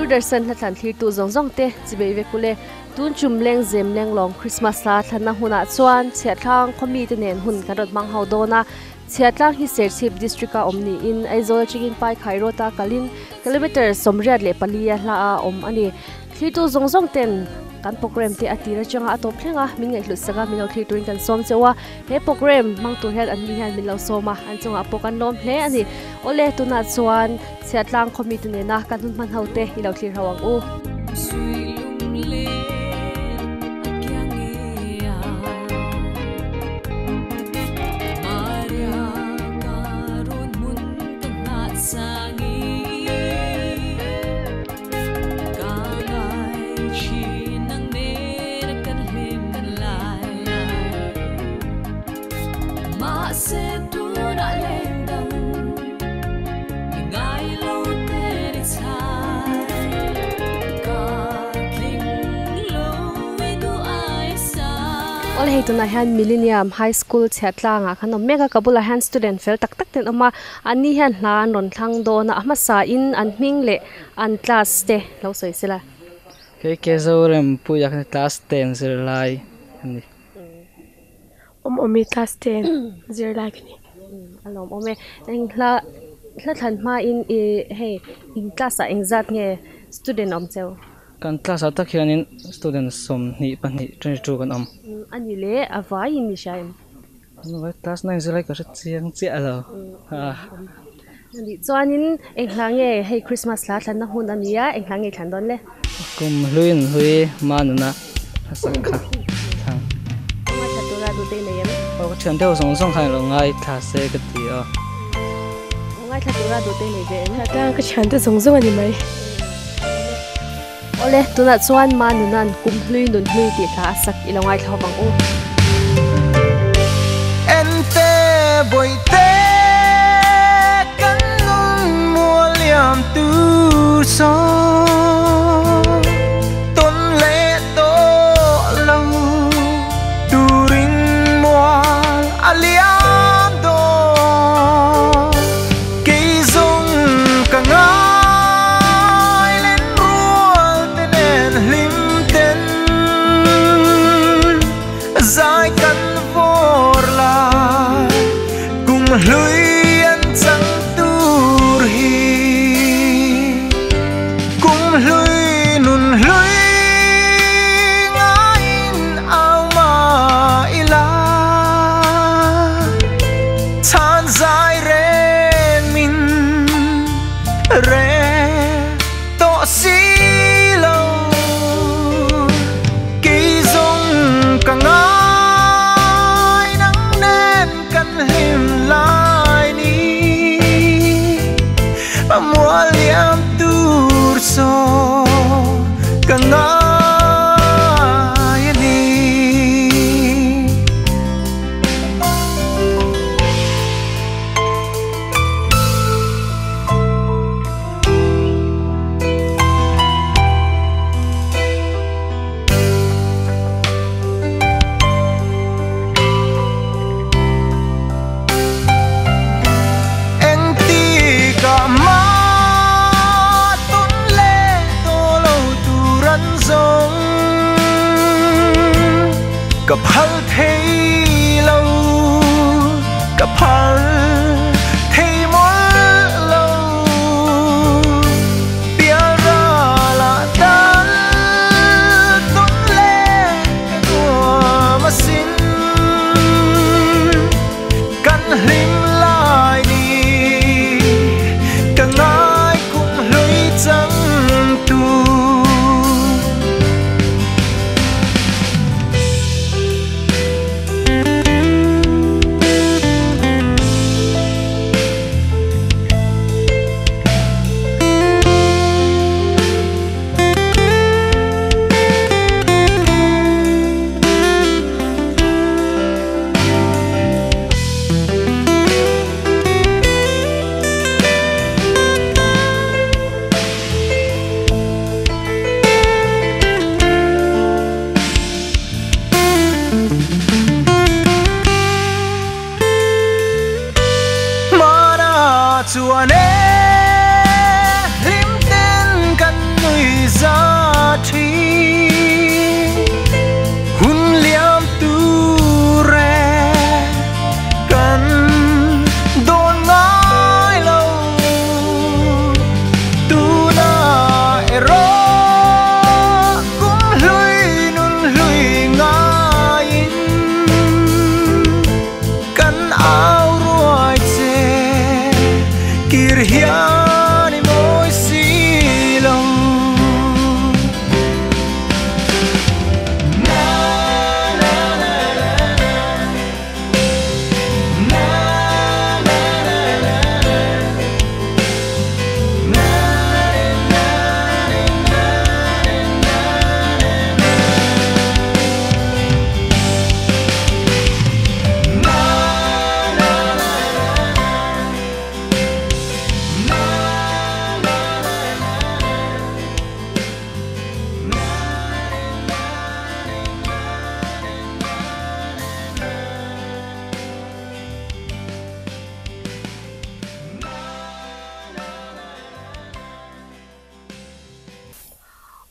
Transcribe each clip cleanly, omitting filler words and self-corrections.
Doordarshan hla thlan thlir tu zawng zawng te chibei vek ule tun chum leng zem leng lawng Christmas hla thlanna hunah chuan chhiahtlang khawmi te nen hun kan rawn hmang ho dawn a chhiahtlang hi Serchhip district a awm niin Aizawl atangin Paikhai road a kalin kilometer 84 a hla a awm a ni thlir tu zawng zawng ten kan program te a tir atanga a tawp thleng a min ngaihhlut sak a min lo thlir turin kan sawm cheu a he program hmang tur hian an ni hian min lo sawm a an chungah pawh kan lawm hle a ni awle tunah chuan chhiahtlang khawmi te nena kan hun hman ho te i lo thlir ho ang u. Awle hei tunah hian Millennium High School chhiahtlang ah khan awm mek a ka bulah hian student fel tak tak te an awm a an ni hian hla an rawn thlang dawn a a hmasa in an hming leh an class te lo sawi sela. Kei Kezorem puia khan class 10 zirlai a ni. Awm awm i class 10 zirlai ka ni. A lawm awm e eng hla hla thlan hma in ih hei in class ah engzat nge student awm cheu. Kan class ah tak hianin student 22 22 kan awm. A ni le a vai in ni hria em? An vai class 9 zirlai ka hre chiang chiah lo. A nih chuanin eng hla nge hei Christmas hla thlanna hun a ni a eng hla nge i thlan dawn le? Kum hlui in hlui manuna hmasak kha thlang. Ngai thla tura duh te i nei em? Aw ka thian deuh zawng zawng khan ilo ngai thla se ka ti aw. Ngai thla tura duh te i nei ve em? Thla tlang ka thian te zawng zawng a ni mai. Awle tunah chuan Manunan kum hlui nun hlui tih hla a sak ilo ngai thla ho vang u. Ente bawihte kan nun mual liam tur saw tawn leh tawh lo turin mual a liam dawn kei zawng ka ngai len rual te nen hlim ten zai kan vawr lai kum hlui an chang tur hi kum hlui nun hlui ngaiin au ma ila chan zai reng min re to si lo kei zawng ka ngai nang nen kan hlim lai ni mual liam tur saw ka ngai a ni. Eng ti ka ma tawn le to lo tur an zawng ka phal thei lo ka phal thei mawlh lo pial ra la tal tawn le ka nuam a sin kan hlim lai ni ka ngai kum hlui chang tu.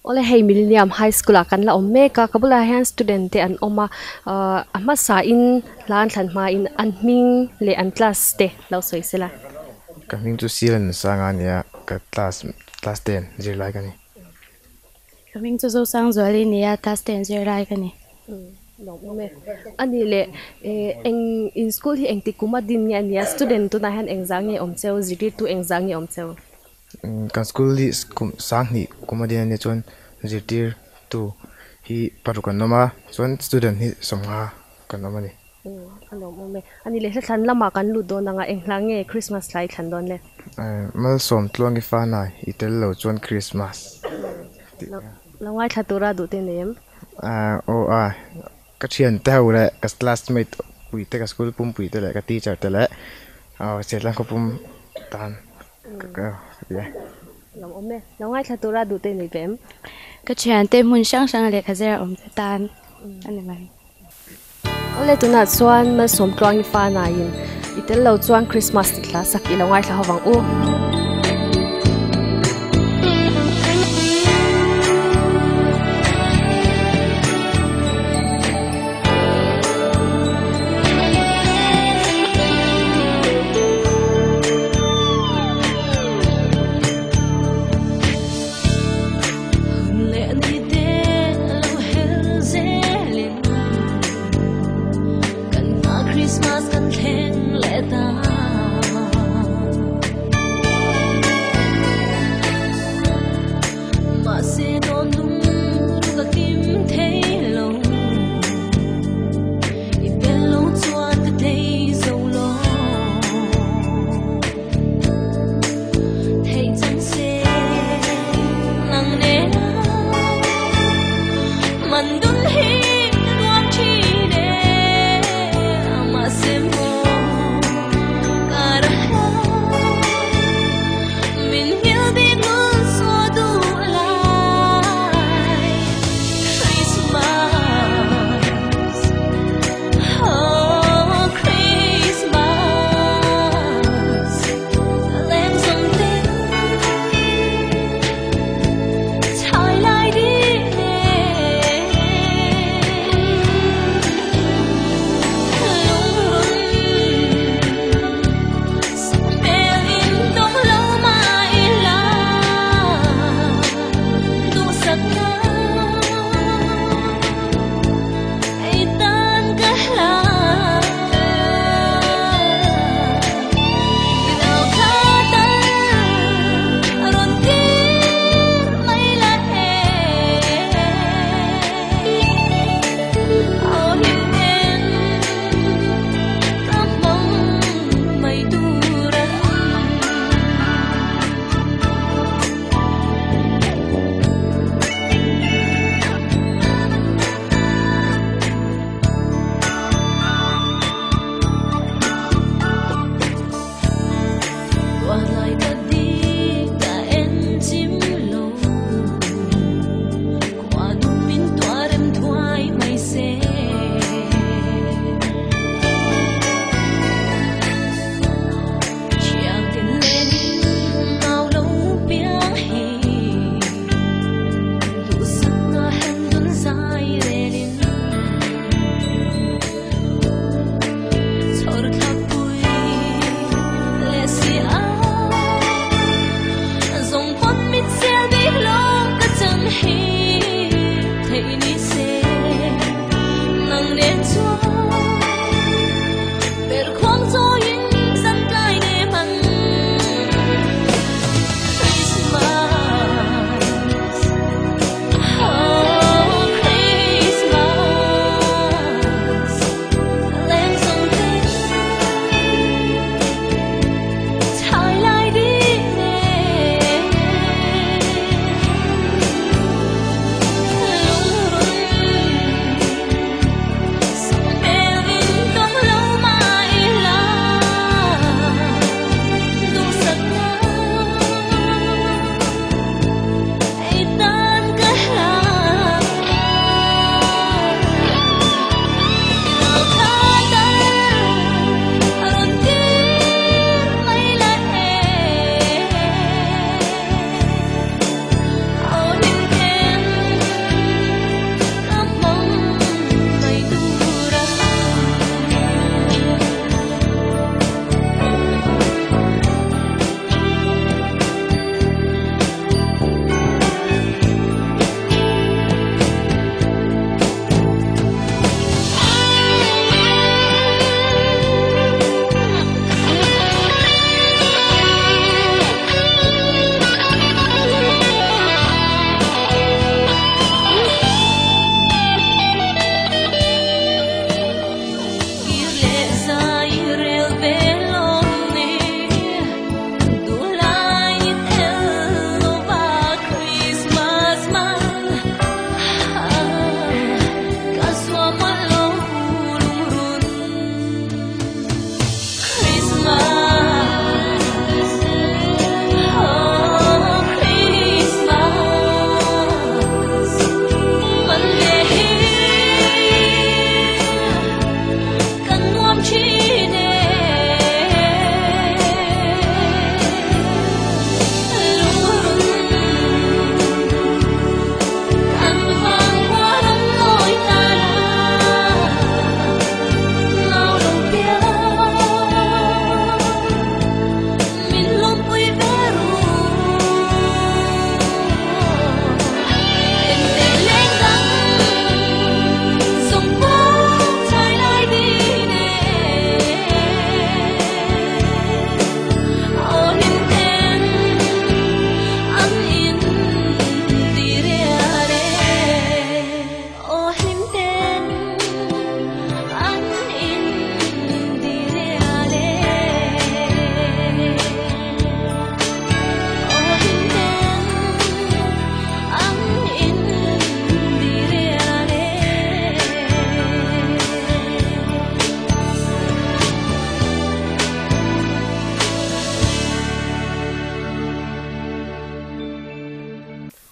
Awle hei Millennium High School ah kan la awm mek a ka bulah hian student te an awm a ahh a hmasa in hla an thlan hma in an hming leh an class te lo sawi sela. Ka hming chu Silan Sanga a nia ka class class ten zirlai ka ni. Ka hming chu Zosangzuali a ni a, class ten zirlai ka ni. Lawmawm e. A nih leh eng in school hi engtik kum a din nge a nia, student tunah hian engzah nge awm cheu, zirtirtu engzah nge awm cheu? Kan school hi kum sanghnih kum a din a nia chuan zirtirtu hi paruk an awm a, chuan student hi sawmnga kan awm a ni. A lawmawm e. A nih leh hlathlan lamah kan lut dawn anga eng hla nge Christmas hlai thlan dawn le? Malsawm tluangi fanai i tel lo chuan Christmas tih kha. Lo ngaithla tura duh te nei em? Aw a, ka thian te ho leh ka classmate pui te ka school pumpui te leh ka teacher te leh Chetlang khawpum tan ka ti e. Lawmawm e. Lo ngaithla tura duh te nei ve em? Ka thian te hmun hrang hrang lehkha zir a awm te tan a ni mai. Awle tunah chuan Malsawm Tluangi fanaiin i tel lo chuan Christmas tih hla sak i lo ngaithla ho vang u.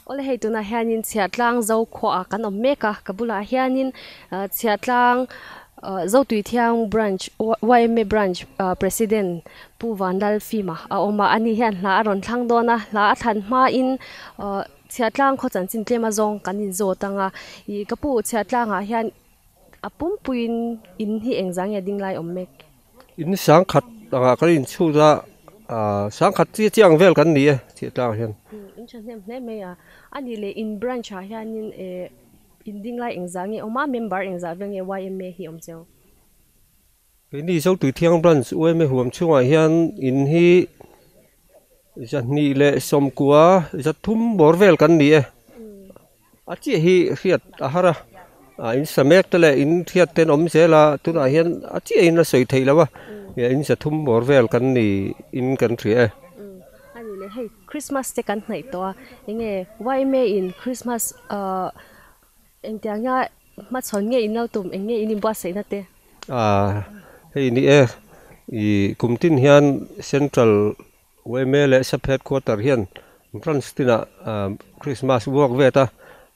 Awle hei tunah hianin chhiahtlang zo khuaah kan awm mek a ka bulah hianin chhiahtlang Zotuithiang branch yma branch president Pu Vanlalfima a awm a ani hian hla a rawn thlang dawn a hla a thlan hmain chhiahtlang khaw chanchin tlem azawng kan inzawt ang a ih ka pu chhiahtlangah hian a pumpuiin in hi engzah nge ding lai awm mek. In sangkhat angah kan inchhut a, ah sangkhat chi chiang vel kan ni e chhiahtlangah hian. In thahnem hle mai a, a nih leh in branch ah hianin eh in ding lai engzah nge awm a, member engzah vel nge yma hi awm cheu? Keini Zotuithiang branch yma huam chhungah hian in hi 290 300 bawr vel kan ni e. A chiah hi hriat a har a, ah in sa mek te leh in hriat te an awm zel a, tunah hian a chiah in a sawi theih lo a, in 300 bawr vel kan ni in kan hria e. A ni leh hei Christmas te kan hnaih tawh a, enge yma in Christmas ah engtiang a hmachhawn nge in lo tum eng nge in inbuatsaihna te? Ah hei ni e, ih kum tin hian Central Yma leh Sub Headquarter hian branch tinah Christmas work vet a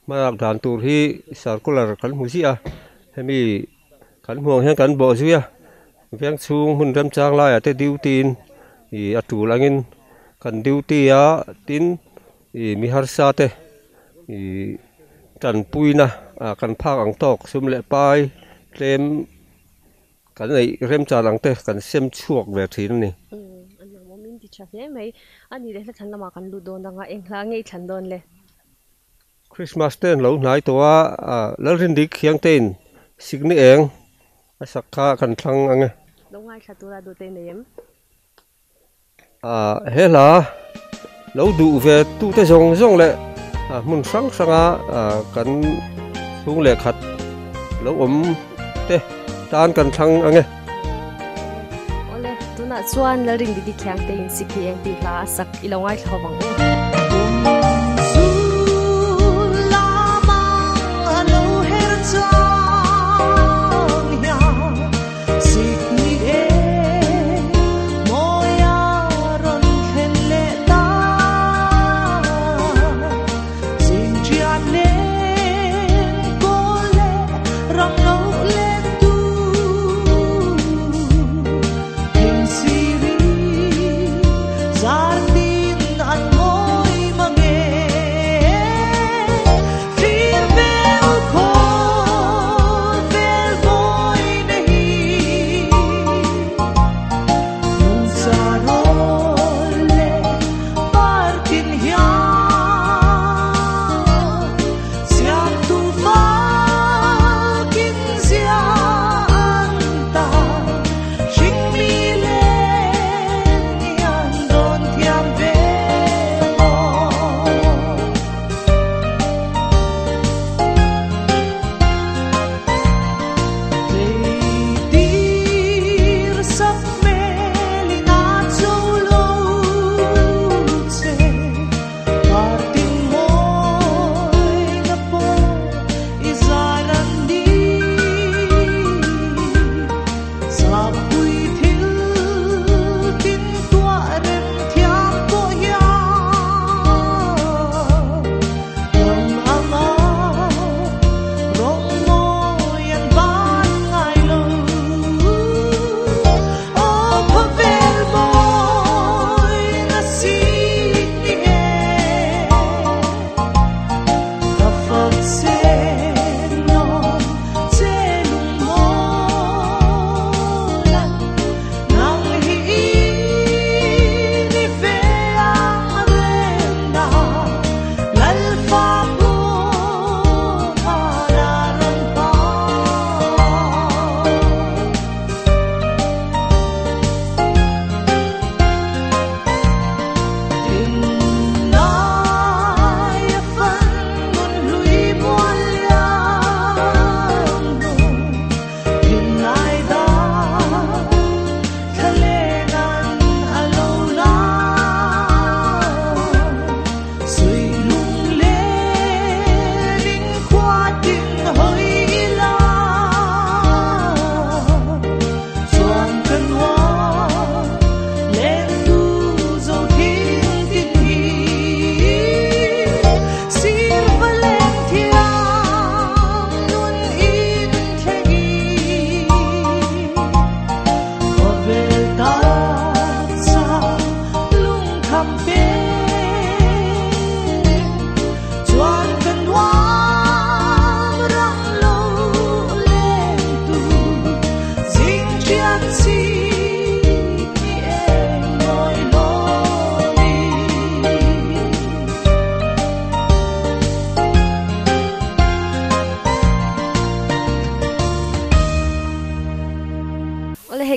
hmalak dan tur hi circular kan hmu ziah a, hemi kan hmuh ang hian kan bawh zui a, veng chhung hmun remchang laiah te duty in ih a tul angin kan duty a tin ih mi harsa te ih tanpuina kan phak ang tawk sum leh pai tlem Kan neih remchan ang te kan sem chhuak ve thin a ni. Umm a nuam awm in ti tha hle mai. A nih leh hla thlan lamah kan lut dawn ang a, eng hla nge i thlan dawn le? Christmas te an lo hnai tawh a, Lalrindik Khiangtein sikni eng a sak kha kan thlang ang e. Lo ngaithla tura duh te i nei em? He hla lo duh ve tute zawng zawng leh hmun hrang hranga kan chhung leh khat lo awm te tan kan thlang ang e. Awle, tunah chuan Lalring Didi Khiangte in Sikhi eng tih hla a sak i lo ngaithla ho vang u.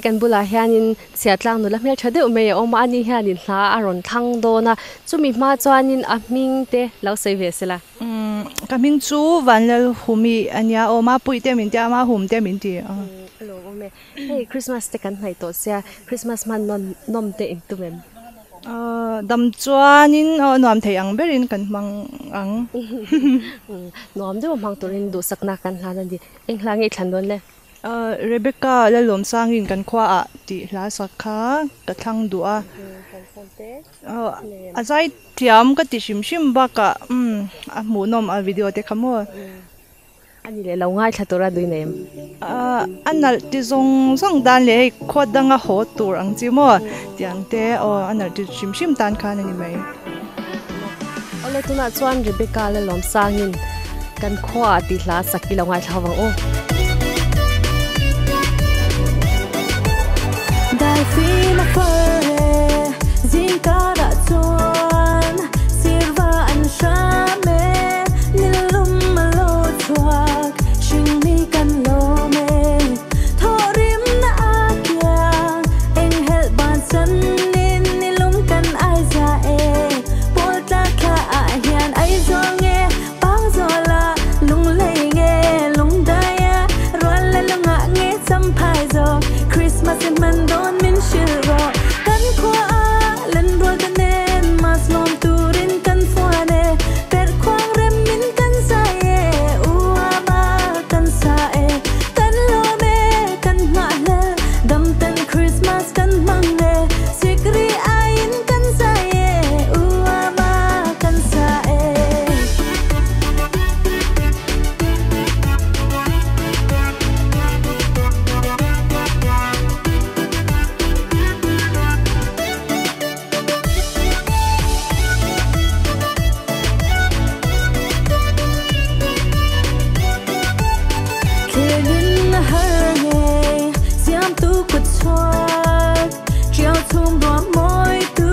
Hei kan bulah hianin chhiahtlang nula hmel tha deuh mai a awm a, ani hianin hla a rawn thlang dawn a, chumi hma chuanin a hming te lo sawi ve se la. Umm ka hming chu Vanlalhumi a nia aw, Mapuii te min ti a, Mahum te min ti. A lawm awm e. Hei Christmas te kan hnaih tawh sia, Christmas hman nawn nawm te in tum em? Dam chuanin aw nuam thei ang berin kan hmang ang. Nuam deuh a hmang turin duhsakna kan hlan a ni. Eng hla nge i thlan dawn le? Rebecca Lalawmsangin kan khuaah tih hla sak kha ka thlang duh a. A zai thiam ka ti hrim hrim bakah a hmuhnawm a video te kha maw. A ni leh lo ngaithla tura dui nei em? A nalh ti zawng zawng dan leh hei khua danga haw tur ang chi maw tiang te aw a nalh ti hrim hrim tan khan a ni mai. Awle tunah chuan Rebecca Lalawmsangin kan khuaah tih hla sak i lo ngaithla ho vang aw. Daifim a far e, zingkarah chuan sirva an hram e, nilum a lo chhuak, hringmi kan lawm e. Thawhrimna a kiang, enghelh bansanin nilum kan ai za e, pawl tlak thla ah hian Aizawl nge Pangzawla lunglei nge lungdaia rual la lungah nge champhai zawk Christmas i hman dawn min hrilh rawh kan khua a len rual ta nen mas lawm turin kan fuan e perh khuang rem min kan zai e u a ba kan sa e kan lawm e kan nghah hlel dam ten Christmas kan hmang e sikri aiin kan zai e u a ba kan sa e. Thlirin a har ngei siamtu kut chhuak Chiau chhum ruah mawi tu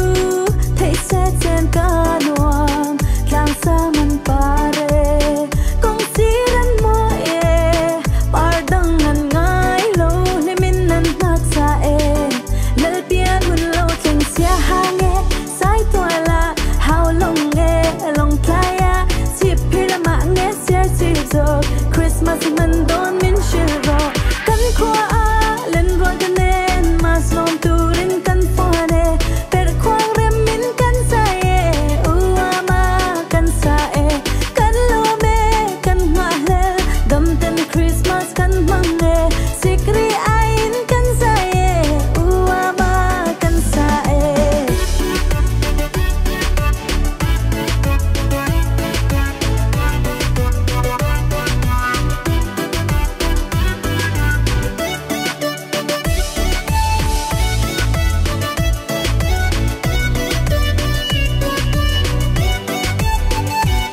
theih se chen ka nuam tlang sang an par e kawng sir an mawi e par dang an ngai lo hlimin an nghak sa e Lalpian hun lo thleng sia ha nge sai tual a hau lawng nge lawng tlai a chhip phir lamah nge siar chhip zawk Christmas i hman dawn min hrilh rawh kan khua a len rual ka nen mas lawm turin kan fuan e perh khuang rem min kan zai e u ama kan sa e kan lawm e kan nghah hlel dam ten Christmas kan hmang e sikri aiin kan zai e u ama kan sa e.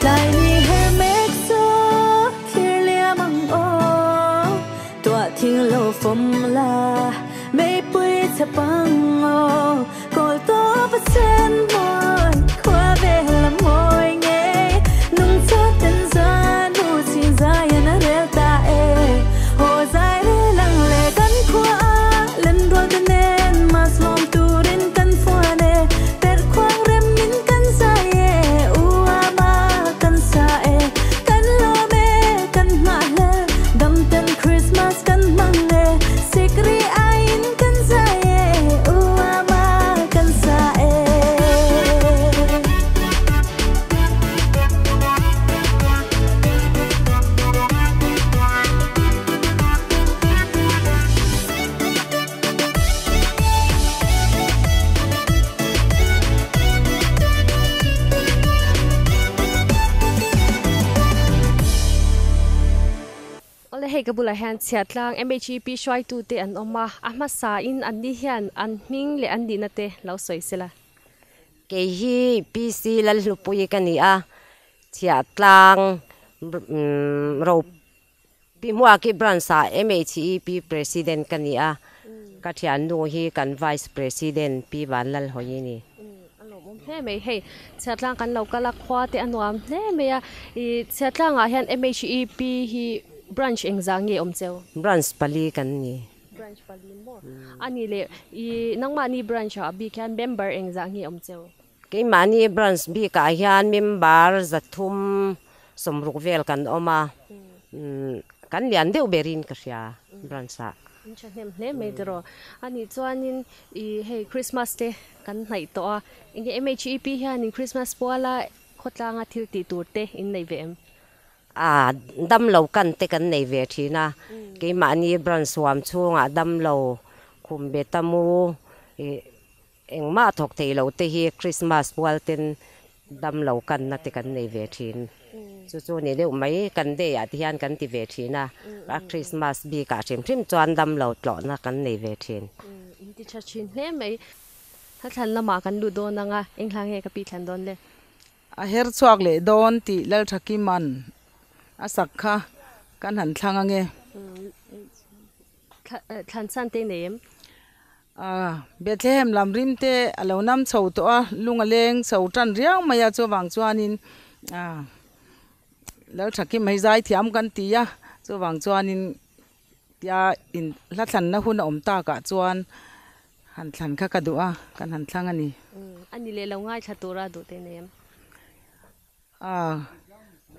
Tlai ni her mek chu thlir liam ang aw, tuah thing lo fawm la, meipui chhe pang aw, kawl tawp a sen mawi, khua vel a mawi ngei, nung chawt ten zan hu chin zai an a rel ta e, haw zai rel ang le kan khua a len rual te nen mas lawm turin kan fuan e, perh khuang rem min kan zai e, u ama kan sa e, kan lawm e kan nghah hlel dam ten Christmas kan hmang e, sikri aiin kan zai e, u ama kan sa e. Awle hei ka bulah hian chhiahtlang MHEP hruaitute an awm a, a hmasa in an ni hian an hming leh an nihna te lo sawi sela. Kei hi PC Lalhlupui ka ni a, Chhiahtlang ro Pi Hmuaki branch ah MHEP President ka ni a, ka thiannu hi kan Vice President Pi Vanlalhawi a ni. A lawmawm hle mai hei, Chhiahtlang kan lo kal a, khua te a nuam hle mai a, ih Chhiahtlangah hian MHEP hi branch engzah nge awm cheu? Branch pali kan ni. Branch pali maw? A nih leh i nangmahni branch ah bik hian member engzah nge awm cheu? Keimahni branch bikah hian member 360 vel kan awm a, kan lian deuh berin ka hria branch ah. In thahnem hle mai tiraw. A nih chuanin i hei Christmas te kan hnaih tawh a, enge MHEP hianin Christmas puala khawtlanga thil tih tur te in nei ve em? A damlo kan te kan nei ve thin a, keimahni branch huam chhungah damlo khum be tamu i engmah thawk thei lo te hi Christmas pual ten damlo kanna te kan nei ve thin. Chu chu ni deuh mai kan day ah te hian kan ti ve thin a, a Christmas bikah hrim hrim chuan damlo tlawhna kan nei ve thin. In ti tha thin hle mai. Thla thlan lamah kan lut dawn anga eng hla nge ka pi thlan dawn le? A her chhuak leh dawn tih Lalthakiman a sak kha kan han thlang ange. Thlan chhan te nei em? Bethlehem lam rim te a lo nam chho tawh a, lung a leng chho tan riau mai a, chuvang chuanin Lalthakim hei zai thiam kan ti a, chuvang chuanin tia in hla thlanna hun a awm takah chuan han thlan kha ka duh a, kan han thlang a ni. A ni leh lo ngaithla tura duh te nei em?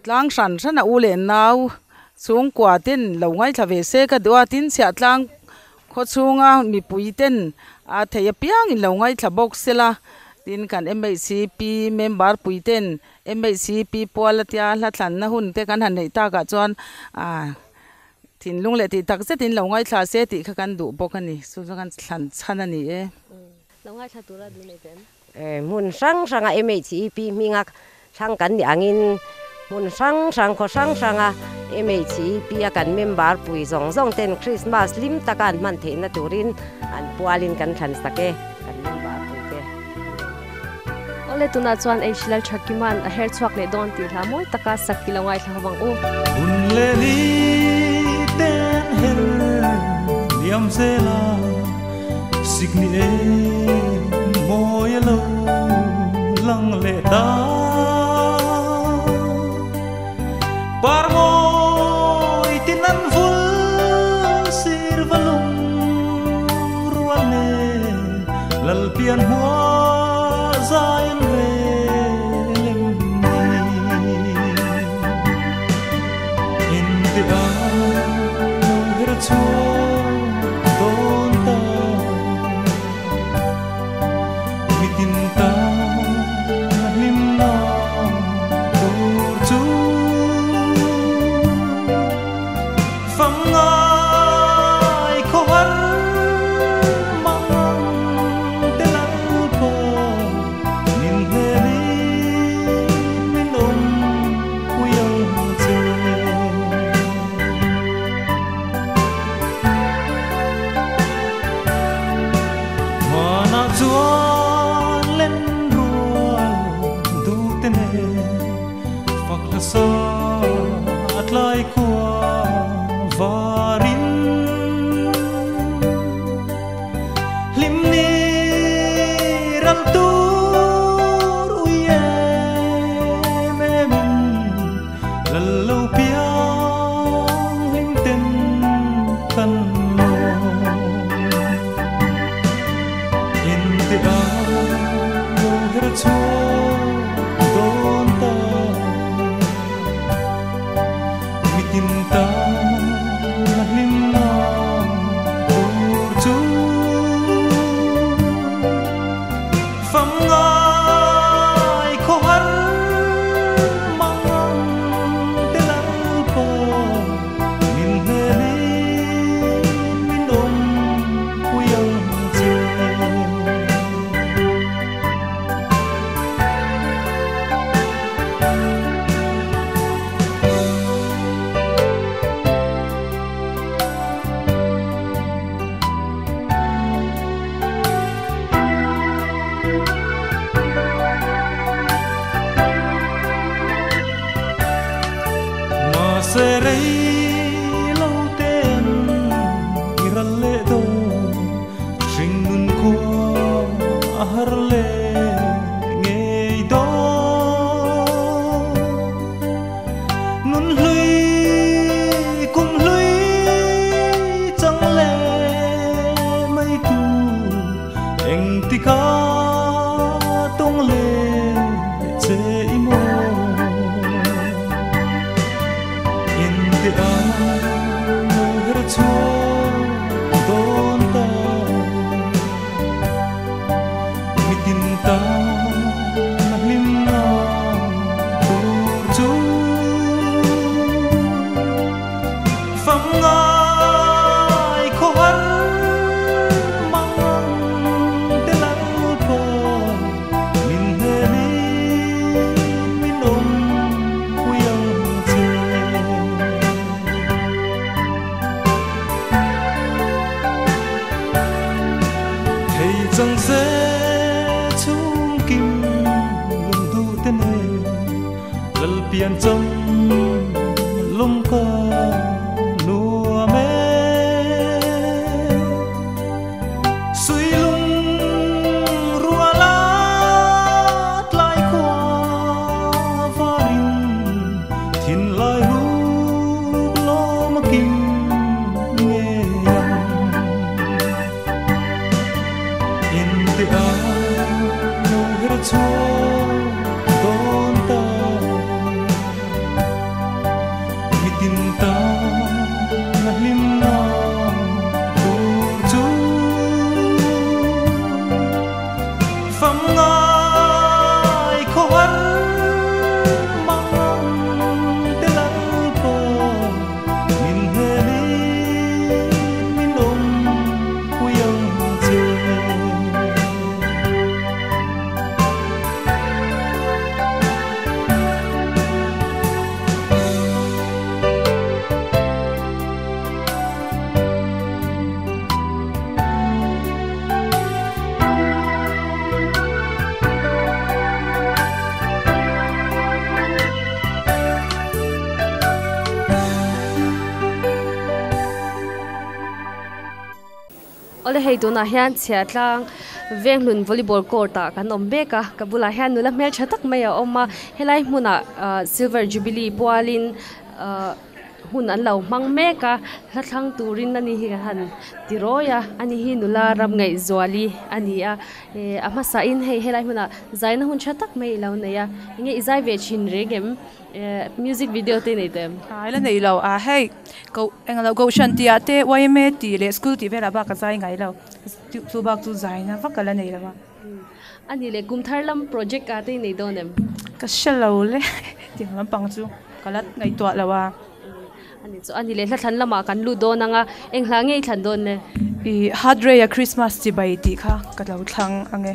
Tlang hran hran a u leh nau chhungkua ten lo ngaithla ve se ka duh a, tin chhiah tlang khaw chhunga mipui ten a thei apiangin lo ngaithla bawk sela, tin kan MHCP member pui ten MHCP pual atia hla thlanna hun te kan han neih takah chuan thinlung leh tih tak zetin lo ngaithla se tih kha kan duh bawk a ni, chu chu kan thlan chhan a ni e. Lo ngaithla tura duh nei ve em? Hmun hrang hranga MHEP hminga thlang kan ni angin hmun hrang hrang khaw hrang hranga MHEP a kan member pui zawng zawng ten Christmas hlim taka an hman theihna turin an pualin kan thlan sak e kan member pui te. Awle tunah chuan H Lalthakiman a her chhuak leh dawn tih hla mawi taka sak i lo ngaithla ho ang u. Hun leh ni ten her liam zela sik ni em mawi lo lang leh ta par mawi tin an vul sir valung rual ne lal pian hua zai an relem ni in the lo her chuak dawn ta mitin ta hlim na tur chu fam ngai khaw har mang te lal pa min hnemin min awm pui ang che. Mana chuan len rual du te ne fak hla sa atlai khua varin hlim ni ral tur ui em em in lal lo piang hlim ten kan lo in te a lo her chuak dawn ta mitin ta Lal pian cham lum ka nua me suy lung rua lá lai qua varin thin lai ru lo ma kim nghe in the no her chua don ta mitin ta na hlim na tur chu fam ngai kho har mang te lal po min heli min om puyang che. Ole hei tuna hian chhiatlang Venghlun volleyball court ah kan awm mek a ka bulah hian nula hmel tha tak mai a awm a helai hmunah silver jubilee pualin hun an lo hmang mek a hla thlang turin ani hi han tirawi a ani hi nula ram ngaih zuali ani a a hmasa in hei helai hmunah zaina hun tha tak mai ilo nei a enge i zai ve thin reng em music video te nei tem ai la nei lo a hei ko englo go shan tia te YMA ti le school ti vela ba ka zai ngai lo chu bak chu zai na va ka la nei lo ani le kumthar lam project a te nei donem ka shalo le ti lam pang chu ka la ngai to lo wa ani chu ani le hla thlan lama kan lu don anga eng hla ngei thlan don ne i hardray a Christmas ti bai ti kha ka lo thlang ange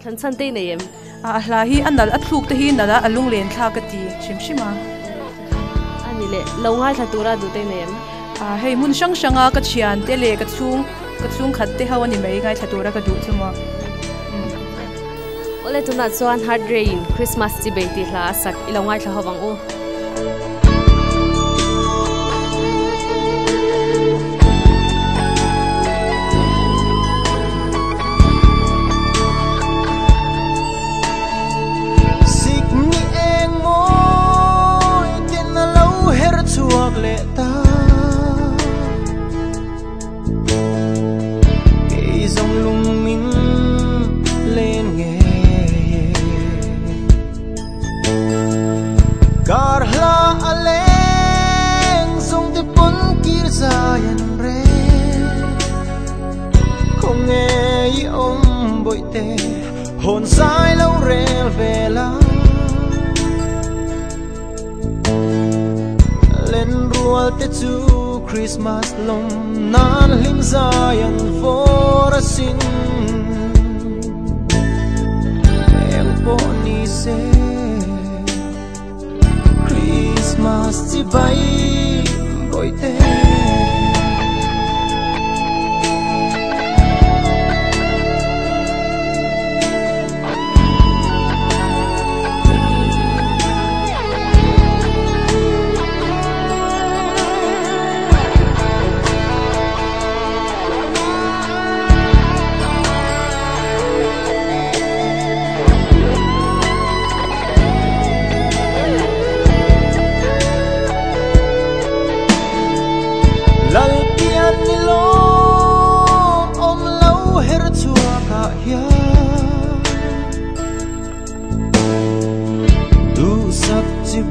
thlan chan te nei em a hla hi anal a thluk te hi nala alung len thla ka ti chim chima ani le lo ngai thla tura du te nei em a hei mun sang sanga ka chian te le ka chung khat te hawani mai ngai thla tura ka du chuma ole tuna chuan hard rain Christmas ti bai ti hla sak ilo ngai thla hawang u. Chuak le ta cây dòng lung min lên nghe kar hla aleng song te pon kir zayan re không nghe i om bội te hồn sai lâu rel về la rual te chu Christmas lom nan lim zayan for a sin em po ni se Christmas chi bai boi te.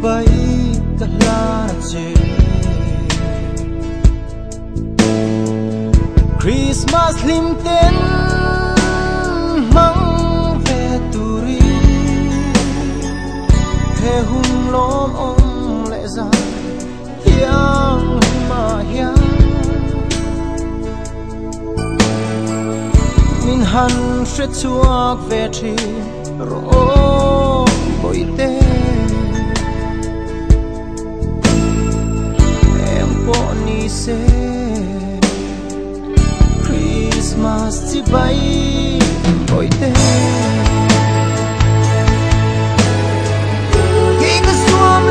Bay ka hla che Christmas lim ten mang ve turi he hun lom om le za thiang ma hian min han hre chuak ve thi ro boi te ni se Christmas chi bai boi te. Ki ka suam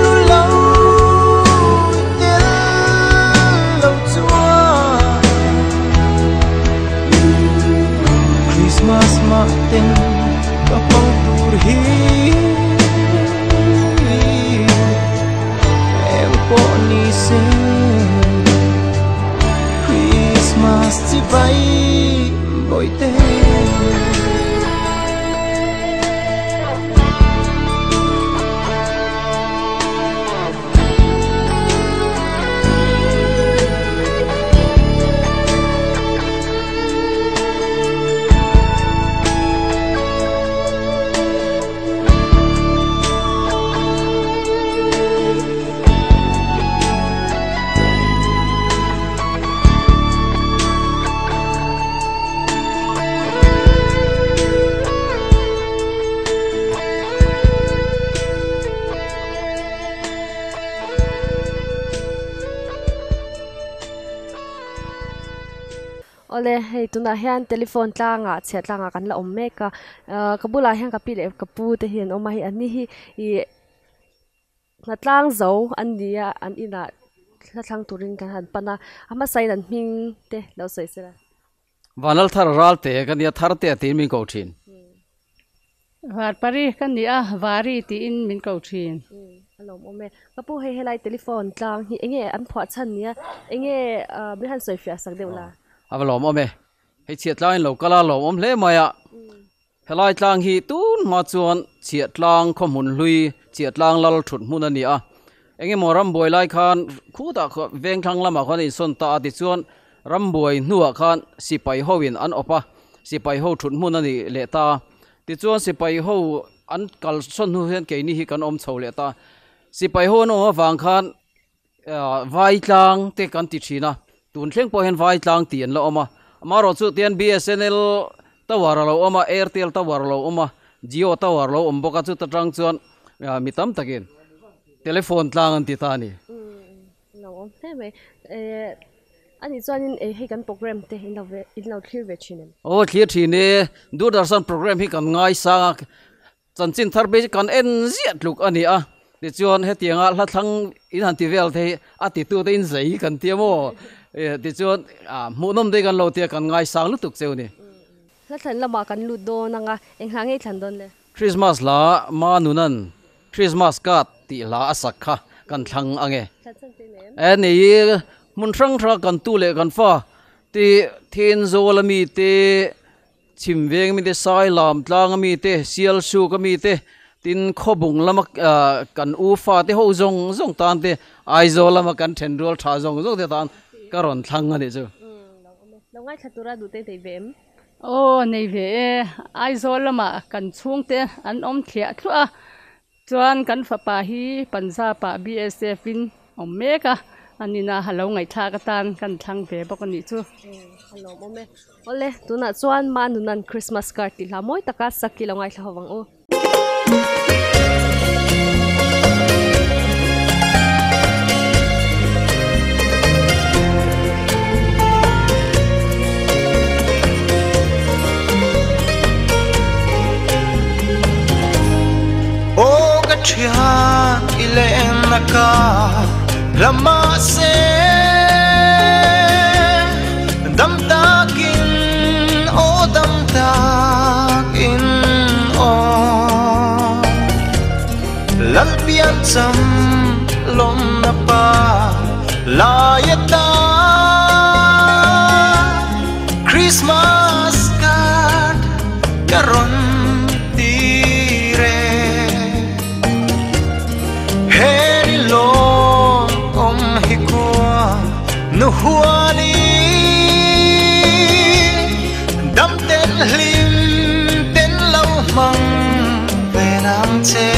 che Christmas chi bai boite Ole hei tunah hian telephone tlangah chhiah tlangah kan la awm mek a ahh ka bulah hian ka pi leh ka pu te hi an awm a hei an ni hi ih hna tlang zo an ni a an inah thla thlang turin kan han pan a a hmasa in an hming te lo sawi sela. Vanlal thar ral te ka nia thar te a tiin min ko thin. Var pari ka ni a, vari tiin min ko thin. A lawmawm e. Ka pu hei helai telephone tlang hi enge an phuah chhan nia, enge min han sawi fiah sak deuh la? A va lawmawm e. Hei chhiah tlangin lo kal a lawmawm hle mai a. Helai tlang hi tun hma chuan chhiah tlang khaw hmun hlui, chhiah tlang lal thut hmun a ni a. Engemaw rambuai lai khan khutah veng thlang lamah khan a insawn ta a tichuan rambuai hnuah khan sipai hoin an awp a, sipai ho thut hmun a ni leh ta a. Tichuan sipai ho an kal sawn hnu hian keini hi kan awm chho leh ta. Sipai ho an awm avang khan vai tlang te kan ti thin a, tun thleng pawh hian vai tlang tih an la awm a. Amaherawhchu chu tian BSNL tower a lo awm a, Airtel tower a lo awm a, Jio tower a lo awm bawk a, chuta tang chuan mi tam takin telephone tlang an ti ta a ni. Lo awm hle mai. Anih chuanin hei kan program te in lo ve in lo thlir ve thin em? Aw thlir thin e, Doordarshan program hi kan ngaisang a, chanchin thar phei chu kan en ziah tluk a ni a, tichuan hetianga hla thlang in han ti vel te hi a titu te in zei kan ti a maw, tichuan hmuhnawm te hi kan lo ti a, kan ngaisang lutuk cheu a ni. Hla thlan lamah kan lut dawn ang a, eng hla ngei thlan dawn le? Christmas hla Manunan Christmas card tih hla a sak kha kan thlang ang e. E nei hmun hrang hrang kan tu leh kan fa te Thenzawl ami te, Chhimveng ami te, Sailam tlang ami te, Sialsuk ami te, tin Khawbung lama kan u fa te ho zawng zawng tan te, Aizawl lama kan thenrual tha zawng zawng te tan ka rawn thlang a nih chu. Lo ngaithla tura duh te nei ve em? Aw nei ve e, Aizawl lamah kan chhungte an awm thliah thluah a, chuan kan fapa hi Punjab ah BSF in awm mek a, an ina a lo ngaihthlak atan kan thlang ve bawk a nih chu. A lawmawm e. Awle, tunah chuan Manunan Christmas card tih hla mawi taka sak hi lo ngaithla ho vang u. Aw ka thian i lehna ka lama se dam takin aw dam takin aw Lalpian cham lawmna pa lai ata Christmas card ka rawn tir e He ni lawm awm hi kua nu huali dam ten hlim ten lo hmang ve nang che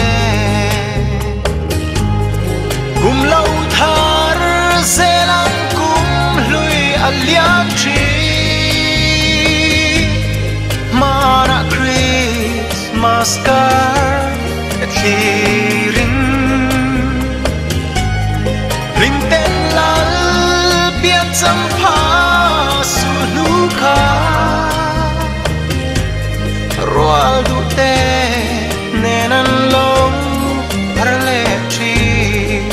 Kum lo thar zel ang kum hlui a liam thin Hmanah Christmas card ka thlirin Hlim ten lal pian cham pha su hnu kha Rual duh te nen an lo har leh thin.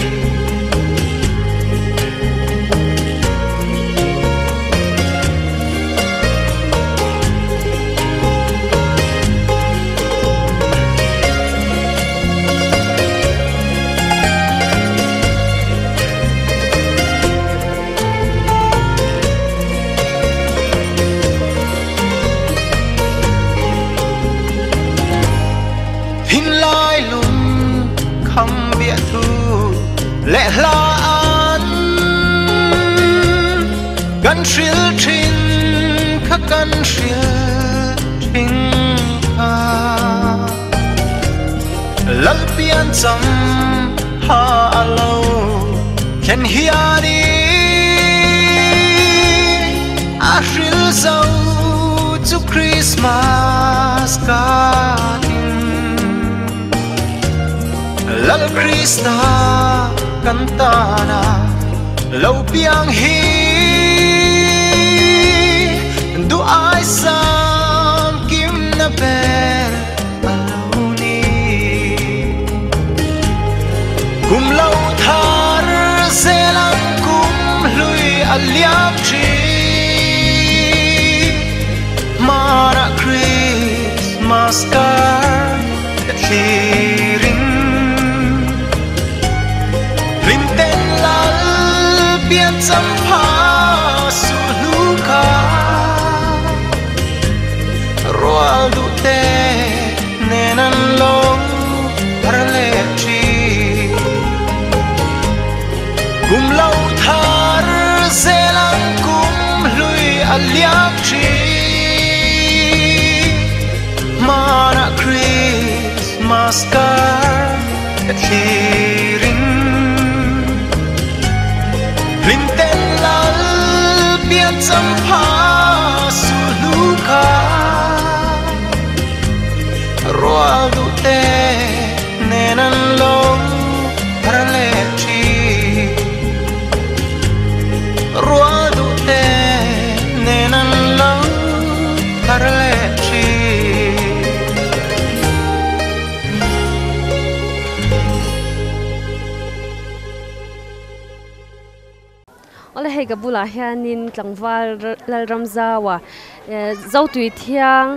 Le hla an kan hril thin kha kan hril thin kha lal pian cham ha alo khen hiani a hril zo chu Christmas ka tin lal Krista kan ta na lo piang hi du ai sam kim na ber alo ni kum lo thar zelang kum hlui aliam thi mara Christmas car thliring lim ten lal pian cham pha su lu kha roal du te nen an lo thar le thi kum lo thar zelang kum hlui aliam thi mana Christmas car thliring lim ten lal pian cham pha su lu kha roal du te nen an lo thar le thi roal du te nen an lo thar le thi. Ole hei ka bula hianin tlangval lal ramzawa zo tui thiang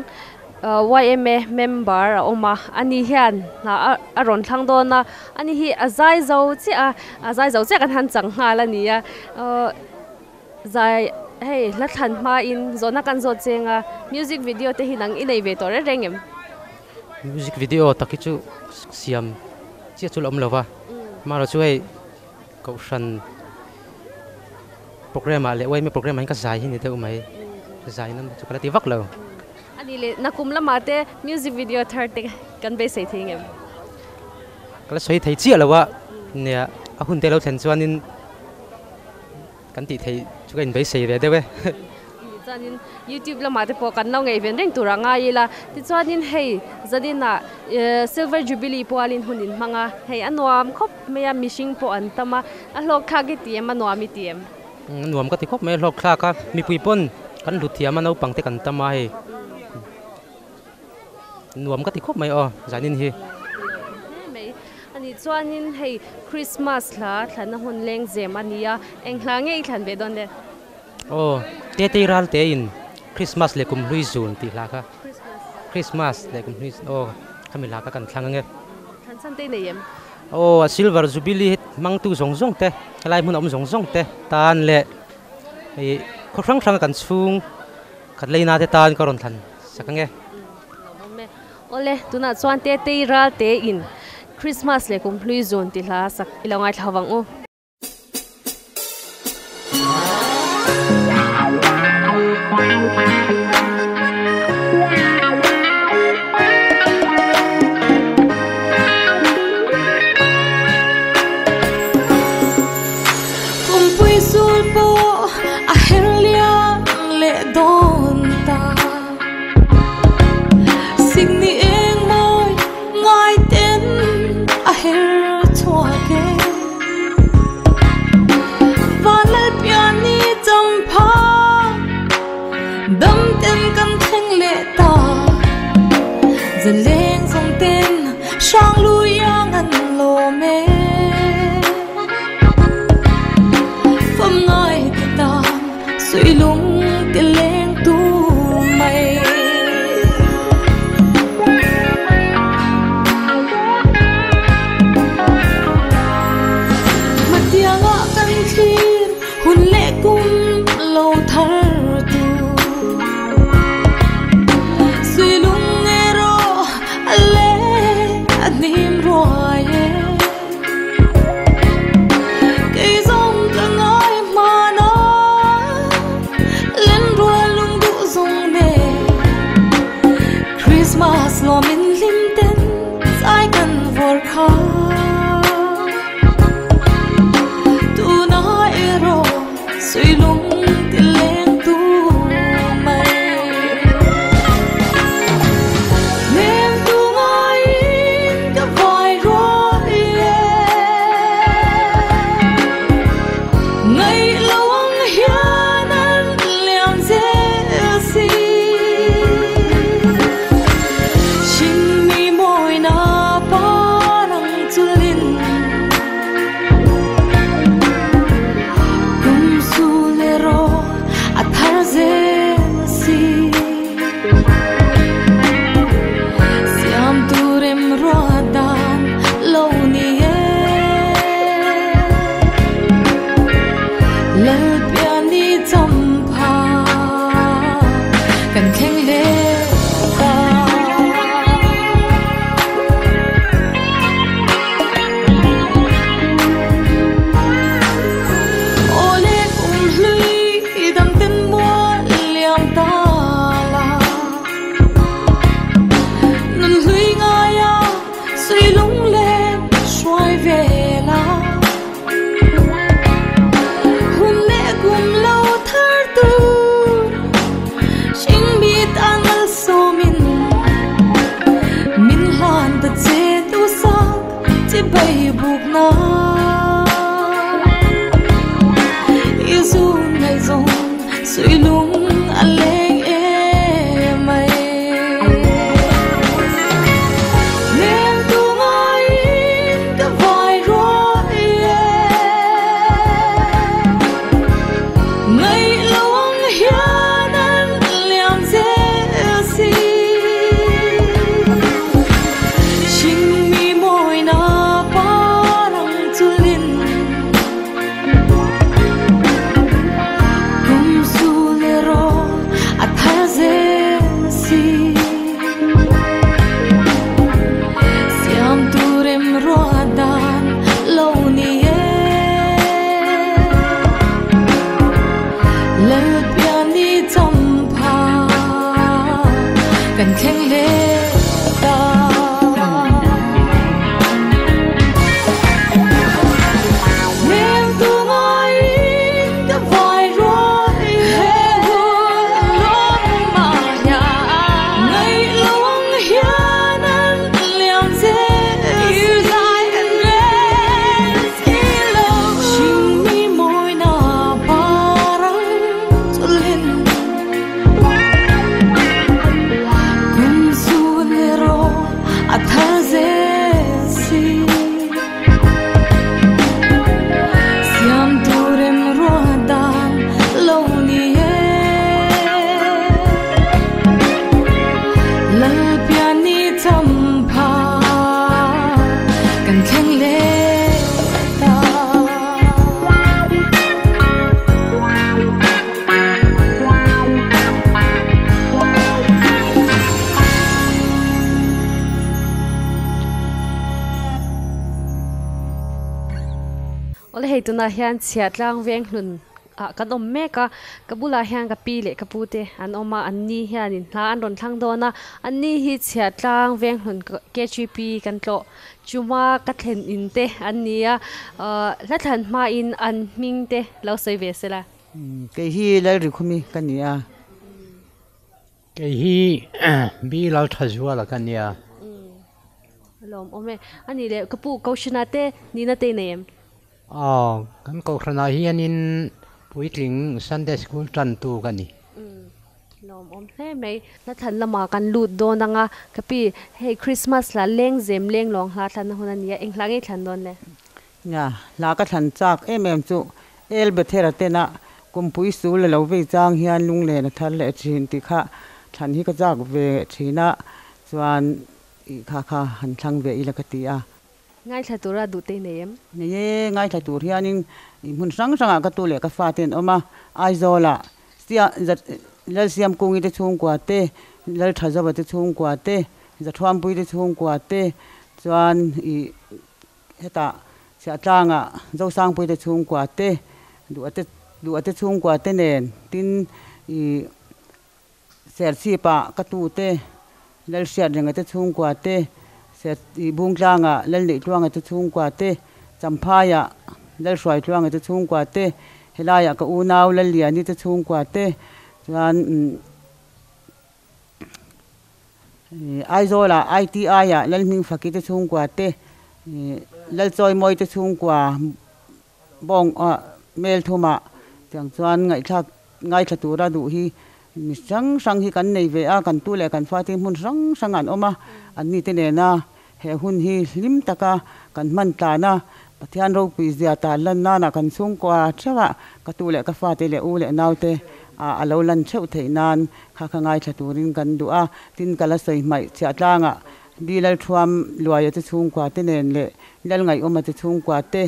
YMA member a awm a ani hian hna a rawn thlang dawn a ani hi a zai zo chiah a a zai zo chiah kan han chang nghal ani a zai hei hla thlan hmain zawhna kan zawt chenga music video te hi nang i nei ve tawh reng reng em music video tak hi chu siam chiah chu la awm lova mara chu hei kohhran program a le YMA program ah hian ka zai hi ni deuh mai zai nan chu ka la ti vak lo ani le nakum lama te music video thar te kan be sei thei ngem ka la soi thei chiah lo a nia a hun te lo thlen chuanin kan ti thei chu ka in bei sei ve deuh e chuanin YouTube lama te pawh kan lo ngei ven reng tur anga ila ti chuanin hei zanina silver jubilee pualin hunin hmanga hei a nuam khawp mai a mihring pawh an tam a a hlawk thlak i ti em a nuam i ti em nuam ka ti khawp mai a hlawk thlak a mipui pawn kan hlut thiam a naupang te kan tam a hei nuam ka ti khawp mai aw zanin hi mai ani chuanin hei Christmas hla thlanna hun leng zem ani a eng hla nge i thlan ve dawn le aw te te ral te in Christmas le kum hlui zun tih hla kha Christmas le kum hlui aw khami hla kha kan thlang ange thlan chan te nei em aw a silver jubilee hi hmangtu zawng zawng te helai hmun a awm zawng zawng te tan leh hei khaw hrang hrang kan chhung khat leina te tan ka rawn thlan sak ange ole tunah chuan te te ral te in Christmas le kum hlui zun ti hla sak i lo ngai thla wang u. Kumpui sul po a herliang le don ta Signi eng moi ngai ten a her chua ke Lalpiani champha kan thleng le ta. Ole kum hlui dam ten mual liam ta la. Nun hlui ngaya sui lung len xoai về la. Hun lệ kum lâu thar tu chính mi tan mal so min min lan ta che tu sak chỉ bay buộc na. Izu ngày rong sui lung a leng em mây. Em tu ngai ka vai rồi ngày lâu hian an liam dễ si. Chính mi môi na parang tulin kum sulero at si. Siam turem roadan lo ni e. Lalpiani champha kan thleng le ta. Em tu ngai ka vai rồi he hun lom ma ya. Ngày lâu hian an liam dễ yêu dài an res ilo. Chính mi môi na parang tulin kum sulero at si. Siam turem roadan lo ni e. Lalpiani champha kan thleng le ta. Ole hei tuna hian Chhiahtlang veng hlun ah kan awm mek a, ka bulah hian ka pi leh ka pu te an awm a, an ni hianin hla an rawn thlang dawn a, an ni hi Chhiahtlang veng hlun KGP kan tlawh chuma ka thlen in te an ni a, hla thlan hmain an hming te lo sawi ve sela. Kei hi lal ri khumi ka ni a. Kei hi bi lal tha zuala ka ni a. Lawm awm e. Ani le ka pu Kaushana te nina te nei em? Kan Kaushana hianin puitling Sunday School tan tu ka ni. Lawm awm hle mai. Hla thlan lama kan lut dawn anga ka pi hei Christmas la leng zem leng lawng hla thlan na hun a ni a, eng hla ngei thlan dawn le? Nya hla ka thlan chak em em chu El Bethera tena kumpui sul lo vei chang hian lung le na thar le thin ti kha thlan hi ka chak ve thina chuan i kha kha han thlang ve ila ka ti a. Ngai thla tura du te nei em? Nei e, ngai thla tur hianin i hmun hrang hrangah ka tu leh ka fa ten awm a, Aizawl ah sia zat lal siam kungi te chhungkua te, lal tha zawa te chhungkua te, zathuampui te chhungkua te, chuan i hetah Chhiahtlangah Zosangpui te chhungkua te, duh te duh te chhungkua te nen tin i Serchhipah ka tu te, lal hriat renga te chhungkua te, ser i Bungtlangah lal neih tluanga te chhungkua te, Champhaiah lal hruai tluanga te chhungkua te, helaiah ka unau lal liani te chhungkua te, chuan Aizawlah ITI-ah lal hming faki te chhungkua te, lal chawi mawi te chhungkua bawng mel thumah tiang chuan ngaihthlak ngaithla tura duh hi mi hrang hrang hi kan nei ve a, kan tu leh kan fa te hmun hrang hrang an awm a, an ni te nena he hun hi hlim taka kan hman tlan a, Pathian ropui zia tan lan nana kan chhungkua theuhah ka tu leh ka fa te leh u leh nau te a lo lan theuh theih nan kha kha ngaithla turin kan duh a, tin ka la sawi hmaih Chhiahtlangah bi lal thuam luaia te chhungkua te nen leh lal ngaihawma te chhungkua te,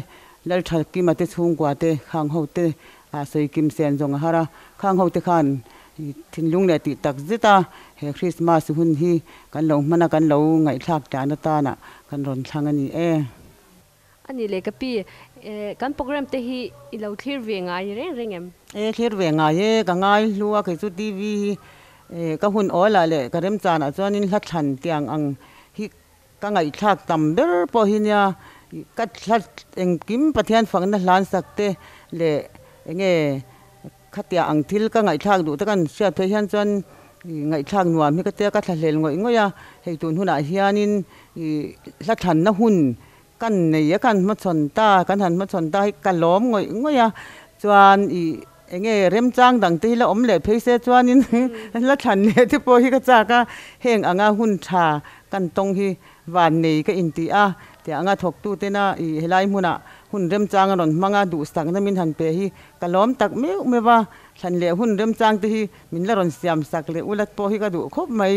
lal tha kima te chhungkua te khang ho te a sawi kim sen zawng a har a, khang ho te khan thinlung leh tih tak zet a he Christmas hun hi kan lo hman a kan lo ngaihthlak tlan atana kan rawn thlang a ni e. A ni leh ka pi, kan program te hi i lo thlir ve ngai reng reng em? E thlir ve ngai e, ka ngai hlu a kei chu TV hi ka hun awl ah leh ka remchan ah chuanin hla thlan tiang ang hi Ka ngaihthlak tam ber pawh hi nia, ka thla engkim Pathian fakna hlan sak te leh enge khatia ang thil ka ngaihthlak duh te kan hriat phei hian chuan ngaihthlak nuam hi ka tia ka thlahlel ngawih ngawih a, hei tun hunah hianin hla thlanna hun kan nei a, kan hmachhawn ta, kan han hmachhawn ta hi ka lawm ngawih ngawih a, chuan Enge remchang dang te hi la awm leh phei se chuanin la thlan leh te pawh hi ka chak a, heng anga hun tha kan tawng hi van nei ka inti a, tiah anga thawktu tena i helai hmunah hun remchang a rawn hmang a, duhsakna min han pe hi ka lawm tak meuh meuh a, thlan leh hun remchang te hi min la rawn siam sak leh ulat pawh hi ka duh khawp mai.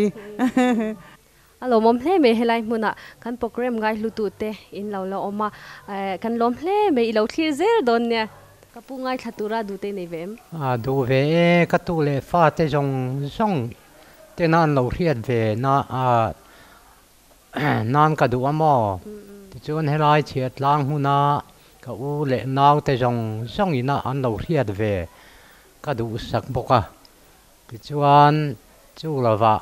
A lawmawm hle mai helai hmunah kan program ngaihlutu te in lo la awm a, kan lawm hle mai i lo thlir zel dawn nia. Ka pu ngaithla tura duh te nei ve em? A duh ve e, ka tu leh fa te zawng zawng tena an lo hriat ve na a nan ka duh a maw? Tichuan helai chhiat tlang hmuna ka u leh nau te zawng zawng ina an lo hriat ve ka duh sak bawk a. Tichuan chu lovah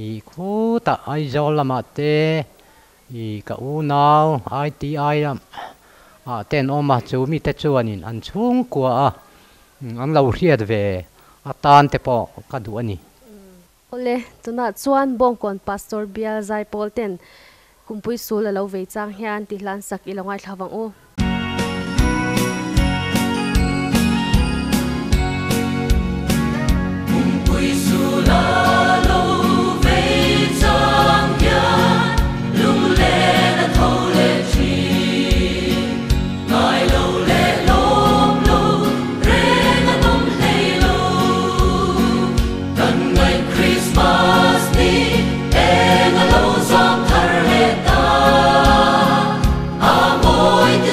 I khutah Aizawl lamah te i ka unau ITI ah te an awm a, chu mite chuanin an chhungkua a an lo hriat ve atan te pawh ka duh a ni. Awle, tunah chuan Bawngkawn Pastor Bial Zaipawl ten Kumpui sul a lo vei chang hian ti hlan sak i lo ngaithla vang u. Kumpui sul a lo vei chang hian lunglen a tho leh thin. Ngai lo leh lawm lo reng a awm hlei lo. Kan ngaih Christmas ni eng a lo zam thar leh ta. A mawi te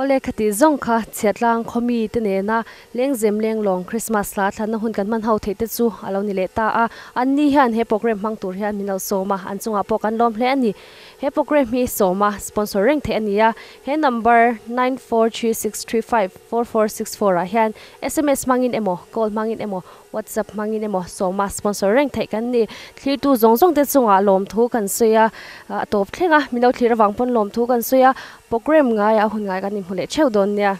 Awle khati zawng kha chhiatlang khawmi te nena lengzem lenglawng Christmas hla thlanna hun kan hman ho theih te chu a lo ni leh ta a, an ni hian he program hmang tur hian min lo sawm a, an chungah pawh kan lawm hle a ni. He program hi sawma sponsor reng theih a ni a, he number 9436354464 ah hian sms hmangin emaw call hmangin emaw WhatsApp hmangin emaw sawma sponsor reng theih kan ni. Thlirtu zawng zawng te chungah lawmthu kan sawi a, a tawp thleng a, min lo thlir avang pawn lawmthu kan sawi a, program ngaiah hun ngai kan inhmu leh theuh dawn nia.